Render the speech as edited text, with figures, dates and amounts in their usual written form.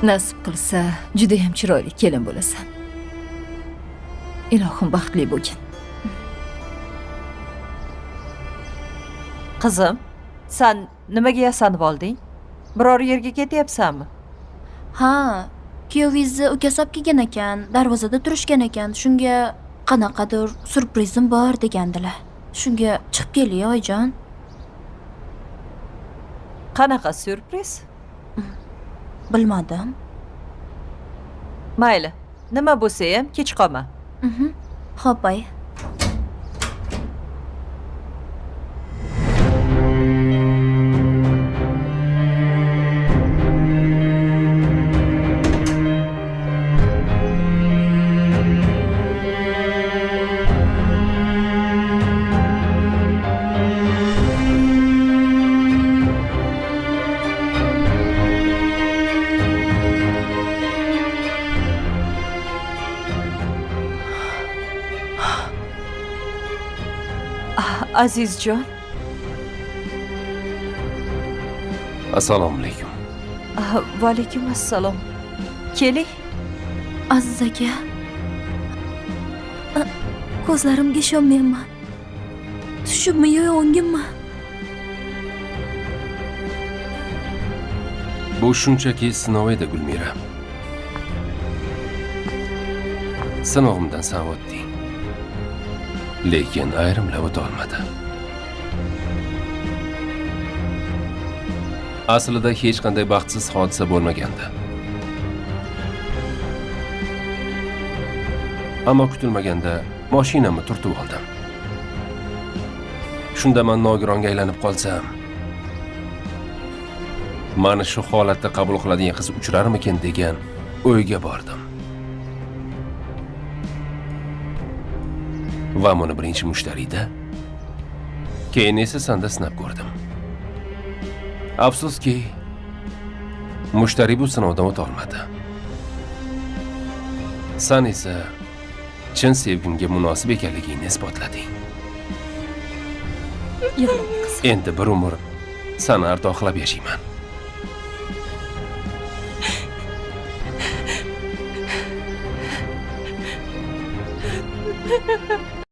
Nasib qilsa, judayam chiroyli kelin bo'lasan. Ilohim baxtli bo'lgin. Qizim, san nimaga yasanib olding? Biror yerga ketyapsanmi? Ha, kuyovingizni ukasi olib kelgan ekan, darvozada turishgan ekan. Shunga qanaqadir syurprizim bor degandilar. Shunga chiqib keling, oyijon. Qanaqa syurpriz? Bilmadim. Mayli, nima bo'lsa ham kech qolma. Xo'p, oyi. Azizjon. Assalomu alaykum. Va alaykum assalom. Keling. Aziz aka. Ko'zlarimga ishonmayapman. Tushimmi yo o'ngimmi? Bu shunchaki sinov edi, Gulmira. Sinovimdan san o'tding. Lekin ayrimlar o'ta olmadi. Aslida hech qanday baxtsiz hodisa bo'lmagandi. Ammo kutilmaganda mashinamni turtib oldim. Shunda men nogironga aylanib qolsam, mani shu holatda qabul qiladigan qiz uchrarmikin degan o'yga bordim. Va buni birinchi mushtariyda, keyin esa senda sinab ko'rdim. Afsuski, mushtariy bu sinovdan o'ta olmadi. San esa chin sevgimga munosib ekanligingni isbotlading. Yig'lama qizim. Endi bir umr seni ardoqlab yashayman.